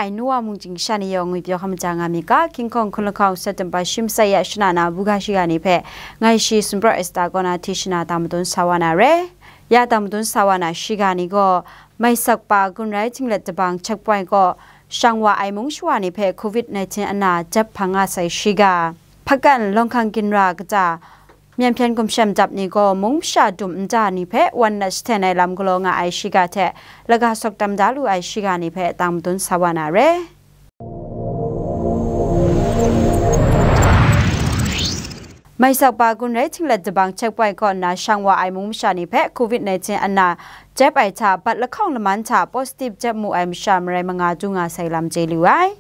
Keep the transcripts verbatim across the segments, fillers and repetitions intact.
Ai nu wa mung chying sha ni yawng ngwi pyaw hkam ja nga mi ga, King Kong hkun lahkawng September shi masai ya shana na buga shiga ni hpe, ngai shi Sumpraw Esta kaw na hti shana tang madun sa wa na re. Ya tang madun sa wa na shiga ni gaw, Maisakpa Gunrai Tinglet Dabang checkpoint kaw shang wa ai mung shawa ni hpe covid nineteen ana jep hpang nga sai shiga. Hpakan lawng hkang ginra kata, Myen hpyen gumshem dap ni gaw mung masha dum nta ni hpe wan nat shaten ai lam galaw nga ai shiga hte laga sawk tam da lu ai shiga ni hpe tang madun sa wa na re. Maisakpa Gunrai Tinglet Dabang checkpoint kaw nna shang wa ai mung masha ni hpe covid nineteen ana jep ai hta bat lahkawng laman hta positive jep mu ai masha marai manga du nga sai lam chye lu ai.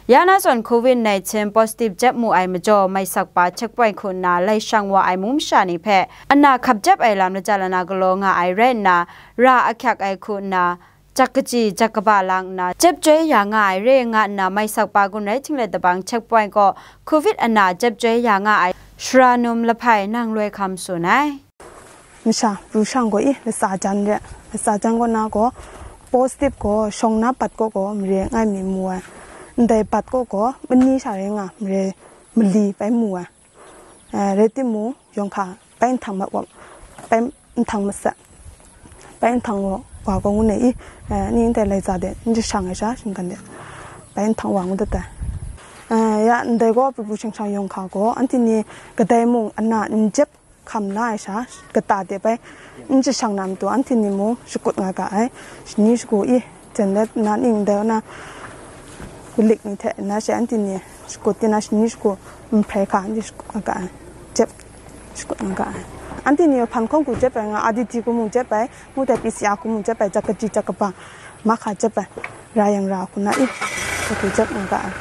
Ya na zawn covid nineteen positive jep mu ai majaw Maisakpa checkpoint hku nna lai shang wa ai mung masha ni hpe ana hkap jep ai lam lata lana galaw nga ai rai nna, ra ahkyak ai hku nna, jak kaji jak kaba lang nna, jep joi ya nga ai re nga nna, Maisakpa Gunrai Tinglet Dabang checkpoint kaw covid ana jep joi ya nga ai Shara Num Lahpai nang loi hkam tsun ai. Masha pru shang gaw i, latsa jan re, latsa jan gaw na gaw, positive gaw shawng na bat kaw gaw mare ngai mi mu ai, ndai bat kaw gaw mani sha rai nga mare mali bai mu ai. Eh, rai timung, yawng hka bai nhtang mat wa, bai nhtang matsat, bai nhtang wa, wa gaw ngun ai i, eh, ni ndai lai tsa de, n jashang ai sha, shinggan de, bai nhtang wa ngu dat ai. Eh, ya, ndai gaw pru pru shang shang yawng hka gaw, anhte ni kadai mung ana n jep hkam la ai sha, kata de bai n jashang na matu, anhte ni mung shakut nga ga ai, shani shagu i, jen let na ning dai na, kulik ni hte na she anhte ni shakut di na, shani shagu nhprai hka anhte shakut nga ga ai, jep shakut nga ga ai. Anhte ni hpan hkawng hku jep ai nga, R D T hku mung jep ai, ngu dai P C R hku mung jep ai, jak kaji jak kaba, mahka jep ai, ra yang ra hku na i, hku jep nga ga ai.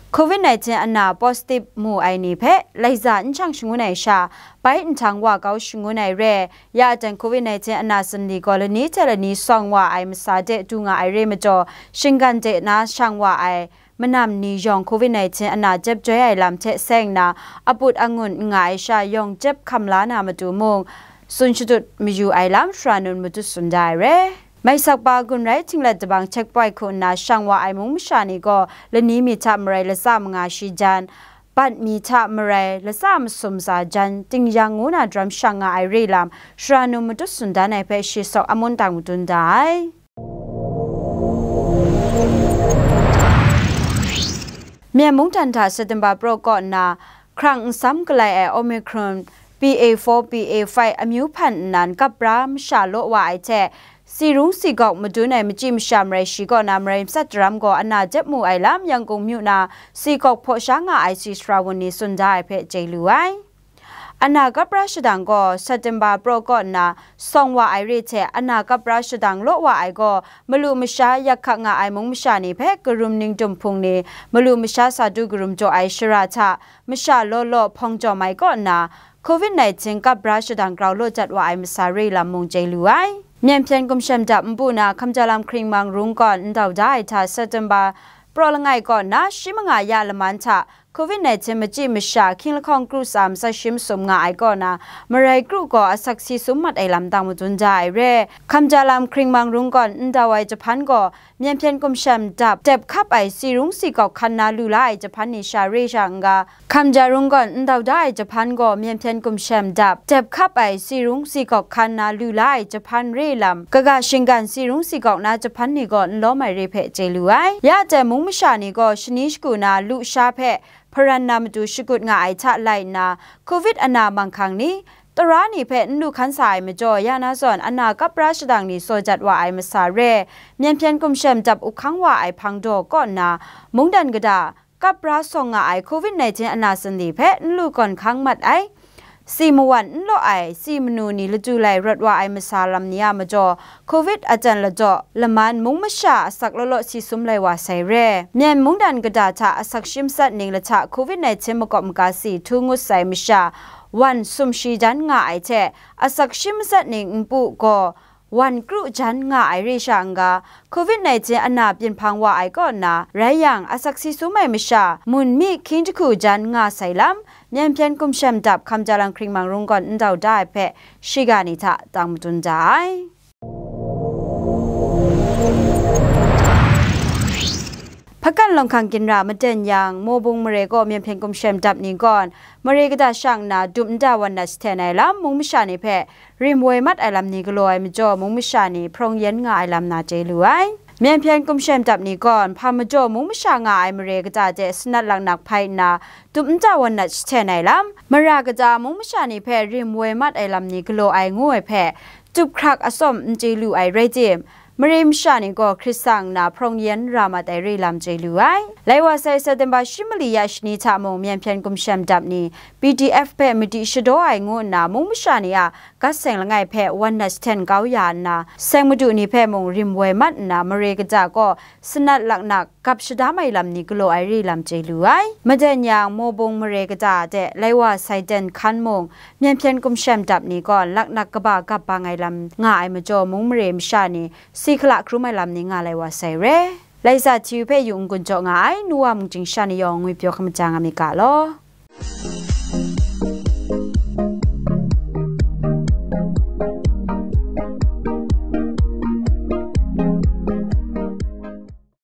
Covid nineteen ana positive mu ai ni hpe laiza n shang shangun ai sha, bai nhtang wa kau shangun ai re, ya aten covid nineteen ana sanli gaw lani hte lani sawng wa ai masa de du nga ai re majaw, shinggan de na shang wa ai manam ni yawng covid nineteen ana jep joi ai lam hte seng na, aput angun n nga ai sha yawng jep hkam la na matu mung, tsun shadut mayu ai lam Shara Num Lahpai tsun da ai re. Maisakpa Gunrai Tinglet Dabang checkpoint hku nna shang wa ai mung masha ni gaw lani mi hta marai latsa manga shi jan, bat mi hta marai latsa masum tsa jan, tingyang ngu na daram shang nga ai re lam, Shara Num Lahpai tsun dan ai hpe shi sawk amun tang madun da ai. Myen mungdan hta September praw kaw nna, hkrang nsam galai ai Omicron B A four, B A five amyu hpan nnan kap bra masha law wa ai hte, si rung si gawk madun ai machyi masha marai shi kaw na marai matsat daram gaw ana jep mu ai lam Yangon myu na si gawk hpaw sha nga ai si sara wun ni tsun da ai hpe chye lu ai. Ana kap bra shadang gaw September praw kaw nna sawng wa ai re hte, ana kap bra shadang law wa ai gaw malu masha yak hkak nga ai mung masha ni hpe karum ningdum hpung ni, malu masha sa du karum jaw ai shara hta masha law law hpawng jawm ai kaw nna, covid nineteen kap bra shadang grau law jat wa ai masa re lam mung chye lu ai. Myen hpyen gumshem dap npu na hkamja lam hkring mang rung gawn ndau da ai hta September praw langai kaw nna shi manga ya laman hta covid nineteen machyi masha hkying lahkawng kru tsa matsat shi masum nga ai kaw na, marai kru gaw asak si sum mat ai lam tang madun da ai re. Hkamja lam hkring mang rung gawn ndau ai jahpan gaw, myen hpyen gumshem dap tep hkap ai si rung si gawk hkan na lu la ai jahpan ni sha re sha n-ga, hkamja rung gawn ndau da ai jahpan gaw myen hpyen gumshem dap tep hkap ai si rung si gawk hkan na lu la ai jahpan re lam, kaga shinggan si rung si gawk na jahpan ni gaw n lawm ai re hpe chye lu ai. Ya jai mung masha ni gaw shani shagu na lu sha hpe hparan na matu shakut nga ai hta lai nna, covid ana manghkang ni, tara ni hpe n lu hkan sa ai majaw, ya na zawn ana kap bra shadang ni saw jat wa ai masa re, myen hpyen gumshem dap uhkang wa ai hpang daw kaw nna, mungdan kata, kap bra sawng nga ai covid nineteen ana sanli hpe n lu gawn hkang mat ai, si mawan n law ai, si manu ni ladu lai rawt wa ai masa lam ni a majaw, covid aten ladaw laman mung masha asak law law si sum lai wa sai re. Myen mungdan kata hta asak shi matsat ning lahta covid nineteen makawp maga si htu ngut sai masha, wan sum shi jan nga ai hte, asak shi matsat ning npu gaw, wan kru jan nga ai re sha n-ga, covid nineteen ana byin hpang wa ai kaw nna, rai yang, asak si sum ai masha, mun mi hkying jahku jan nga sai lam, myen hpyen gumshem dap hkamja lam hkring mang rung gawn ndau da ai hpe, shiga ni hta tang madun da ai. Hpakan Lawng Hkang Ginra maden yang, Mobung mare kaw Myen Hpyen Kumshem Dap ni gawn mare kata shang nna dup nta wan nat jahten ai lam, mung masha ni hpe rim woi mat ai lam ni galaw ai majaw, mung masha ni hprawng yen nga ai lam na chye lu ai. Myen Hpyen Kumshem Dap ni gawn hpa majaw mung masha nga ai mare kata de sanat laknak hpai nna dup nta wan nat jahten ai lam, mara kata mung masha ni hpe rim woi mat ai lam ni galaw ai ngu ai hpe, tup hkrak atsawm n chye lu ai rai tim, mare masha ni gaw hkrit sang nna hprawng yen ra mat ai re lam chye lu ai. Lai wa sai September shi mali ya shani hta mung Myen Hpyen Kumshem Dap ni P D F hpe madi shadaw ai ngu nna mung masha ni a gat seng langai hpe wan nat jahten kau ya nna, seng madu ni hpe mung rim woi mat nna mare kata gaw sanat laknak gap shadam ai lam ni galaw ai re lam chye lu ai. Madan yang, Mobung mare kata de lai wa sai den hkan mung, Myen Hpyen Kumshem Dap ni gawn laknak kaba gap bang ai lam nga ai majaw, mung mare masha ni si hkala hkrum ai lam ni nga lai wa sai re. Lai sa hti yu hpe yu n-gun jaw nga ai, nu wa mung chying sha ni yawng ngwi pyaw hkam ja nga mi ga law.